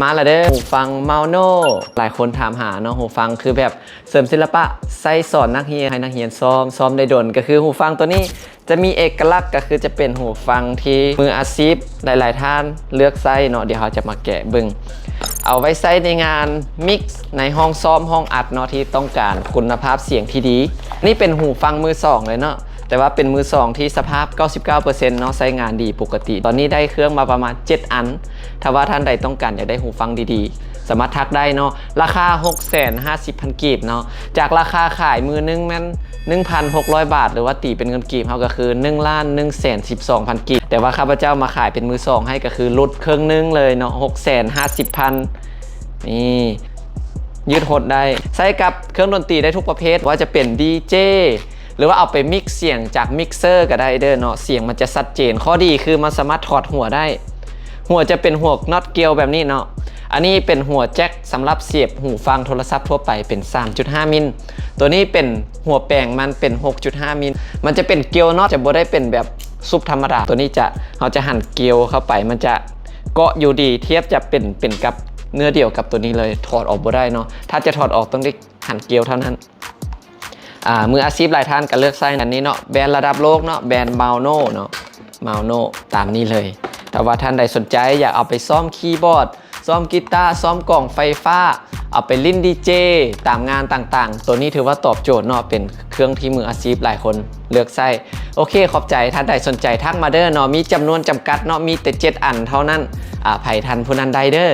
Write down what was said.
ມາລະເດີ ຫູຟັງ Mauno ຫຼາຍຄົນຖາມຫາເນາະ ຫູຟັງຄືແບບເສີມສິລະປະ ໃຊ້ສອນນັກຮຽນ ໃຫ້ນັກຮຽນຊ້ອມ ຊ້ອມໄດ້ດົນ ກໍຄືຫູຟັງຕົວນີ້ຈະມີເອກະລັກ ກໍຄືຈະເປັນຫູຟັງທີ່ມືອາຊີບຫຼາຍໆທ່ານເລືອກໃຊ້ເນາະ ດຽວເຮົາຈະມາແກະເບິ່ງ ເອົາໄວ້ໃຊ້ໃນງານ mix ໃນຫ້ອງຊ້ອມ ຫ້ອງອັດເນາະ ທີ່ຕ້ອງການຄຸນນະພາບສຽງທີ່ດີ. ນີ້ເປັນຫູຟັງມືສອງເລີຍເນາະ ແຕ່ວ່າເປັນມືສອງທີ່ສະພາບເກົ້າສິບເກົ້າເປີເຊັນເນາະ ໃຊ້ງານດີປົກກະຕິ. ຕອນນີ້ໄດ້ເຄື່ອງມາປະມານເຈັດອັນ ຖ້າວ່າທ່ານໃດຕ້ອງການຢາກໄດ້ຫູຟັງດີໆ ສາມາດທັກໄດ້ເນາະ. ລາຄາຫົກແສນຫ້າສິບພັນກີບເນາະ ຈາກລາຄາຂາຍມືໜຶ່ງແມ່ນໜຶ່ງພັນຫົກຮ້ອຍບາດ ຫຼືວ່າຕີເປັນເງິນກີບເຮົາກໍຄືໜຶ່ງລ້ານໜຶ່ງແສນສິບສອງພັນກີບ ແຕ່ວ່າຂ້າພະເຈົ້າມາຂາຍເປັນມືສອງໃຫ້ ກໍຄືຫຼຸດເຄິ່ງໜຶ່ງເລີຍເນາະ ຫົກແສນຫ້າສິບພັນ. ນີ້ ຍືດຫົດໄດ້ ໃຊ້ກັບເຄື່ອງດົນຕີໄດ້ທຸກປະເພດ ວ່າຈະເປັນດີເຈ ຫຼືວ່າເອົາໄປ mix ສຽງຈາກ mixer ກໍໄດ້ເດີເນາະ ສຽງມັນຈະຊັດເຈນ. ຂໍ້ດີຄືມັນສາມາດຖອດຫົວໄດ້ ຫົວຈະເປັນຫົວ knot ກຽວແບບນີ້ເນາະ. ອັນນີ້ເປັນຫົວແຈັກສຳລັບສຽບຫູຟັງໂທລະສັບທົ່ວໄປ ເປັນສາມຈຸດຫ້າມິນ. ຕົວນີ້ເປັນຫົວແປງ ມັນເປັນຫົກຈຸດຫ້າມິນ. ມັນຈະເປັນກຽວ knot ຈະບໍ່ໄດ້ເປັນແບບຊຸບທຳມະດາ. ຕົວນີ້ຈະ ເຮົາຈະຫັນກຽວເຂົ້າໄປ ມັນຈະເກາະຢູ່ດີ ທຽບຈະເປັນ ເປັນກັບເນື້ອດຽວກັບຕົວນີ້ເລີຍ ຖອດອອກບໍ່ໄດ້ເນາະ. ຖ້າຈະຖອດອອກຕ້ອງໄດ້ຫັນກຽວເທົ່ານັ້ນ. ອ່າ ມືອາຊີບຫຼາຍທ່ານກໍເລືອກໃຊ້ອັນນີ້ເນາະ ແບຣນລະດັບໂລກເນາະ ແບຣນ Mauno ເນາະ Mauno ຕາມນີ້ເລີຍ. ຖ້າວ່າທ່ານໃດສົນໃຈຢາກເອົາໄປຊ້ອມຄີບອດ ຊ້ອມກີຕາ ຊ້ອມກ້ອງໄຟຟ້າ ເອົາໄປຫຼິ້ນດີເຈຕາມງານຕ່າງໆ ໂຕນີ້ຖືວ່າຕອບໂຈດເນາະ ເປັນເຄື່ອງທີ່ມືອາຊີບຫຼາຍຄົນເລືອກໃຊ້. ໂອເຄ ຂອບໃຈ. ທ່ານໃດສົນໃຈທັກມາເດີເນາະ ມີຈຳນວນຈຳກັດເນາະ ມີແຕ່ເຈັດອັນເທົ່ານັ້ນ. ອ່າ ໃຜທັນຜູ້ນັ້ນໄດ້ເດີ.